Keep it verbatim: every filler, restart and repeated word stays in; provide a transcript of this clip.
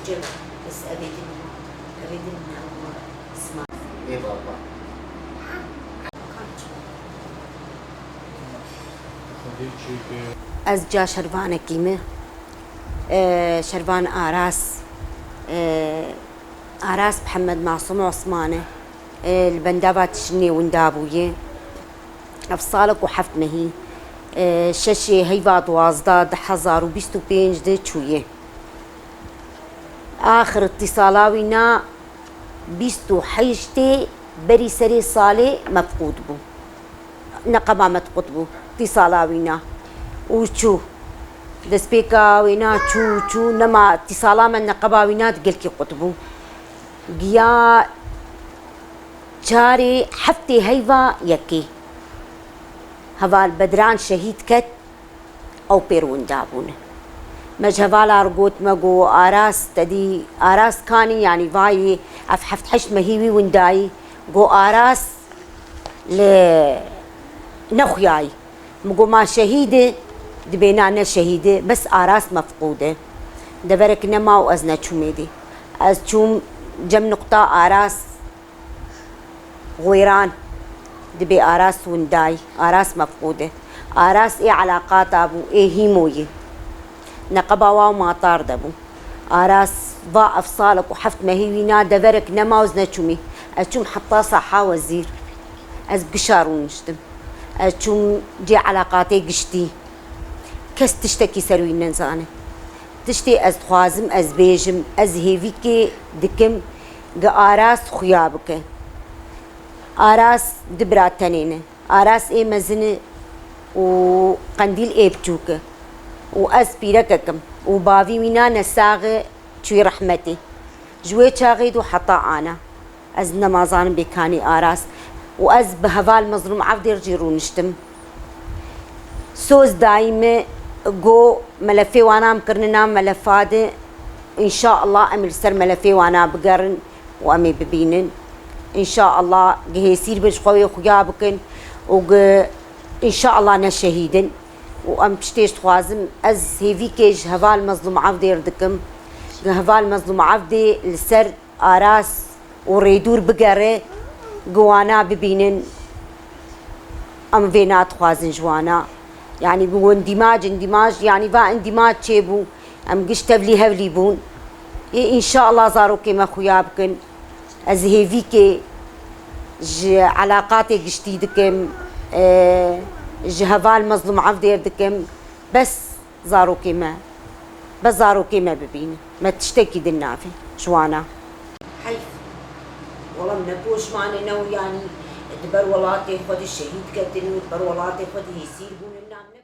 Cem, ez evê din, evê din sima. Ê baba. Ez ca şervanekî me. E, şervan Aras. E, Aras Mihemed Masum Osman e. E, li bendava tişinê winda bûye. Ev salek û heft mehî. E, şeşê heyva duwazdeh du hezar û bîst û pênc de çûye. Axir îtisala wî na bîst û heştê berî serê salê mefqûd bû. Neqeba mefqûd bû. Îtisala wî na. Û çû. Destpêka wî na çû, çû. Nema îtisala me neqeba wî na di gelkî qut bû. Giya çarê heftê heyva yekê. Heval Bedran şehîd ket. Ew pêr winda bûne. Me ji hevala re got, me got, Aras, te dî Aras kanî, yanî vayî ev heft heşt mehî wî windayî. Got, Aras li nexuyayî. Min got, ma şehîd e? Dibê na ne şehîd e, bes Aras mefqûd e. Deverek nema û ez neçûm êdî. Ez çûm cem nuqta Aras. Xwêran, dibê Aras windayî, Aras mefqûd e. Aras ê elaqata bû, ê hîmoyî. Neqeba wa û matar de bû. Aras va ev salek û heft mehî wî na deverek nema û ez neçûmî. Ez çûm heta saha wezîr. Ez gişa rûniştim. Ez çûm cê elaqatê giştî. Kes tiştekî ser wî nezane. Tiştê ez dixwazim ez bêjim, ez hêvîkê dikim gi Aras xuya bike. Aras du bira tenê ne. Aras ê mezin e û Qendîl ê biçûk e. Û ez pîrekek im. Û bavî wî na nesax e, çûyî rehmetê. Ji wê çaxê do heta ana. Ez nema zanim bê kanî Aras. Û ez bi heval Mezlûm Evdê re jî rûniştim. Soz dayî me, got, melefê wana em kirine nav melefa de. Înşallah em ê li ser melefê wana bigerin û em ê bibînin. Înşallah gi hêsîr bin ji xwe wê xuya bikin û gi înşallah ne şehîd in. Û em tiştê ji dixwazim, ez hêvîkê ji heval Mezlûm Evdê re dikim. Gi heval Mezlûm Evdê li ser Aras û Rêdûr bigere, gi wana bibînin. Em vê nadixwazin ji wana. Yanî bi wendîmac, îndîmac, yanî va îndîmac çêbû. Em giş tevlî hevlî bûn. Ê, înşallah zarokê me xuya bikin. Ez hêvîkê ji elaqatê giştî dikim, e, ji heval Mezlûm Evdê re dikim. Bes zarokê me, bes zarokê me bibînin. Me tiştekî din navê ji wana. Heyf. Wela ne poşman e, ne û yanî di ber welatê xwe de şehîd ketin û di ber welatê xwe de hêsîr bûn, nam ne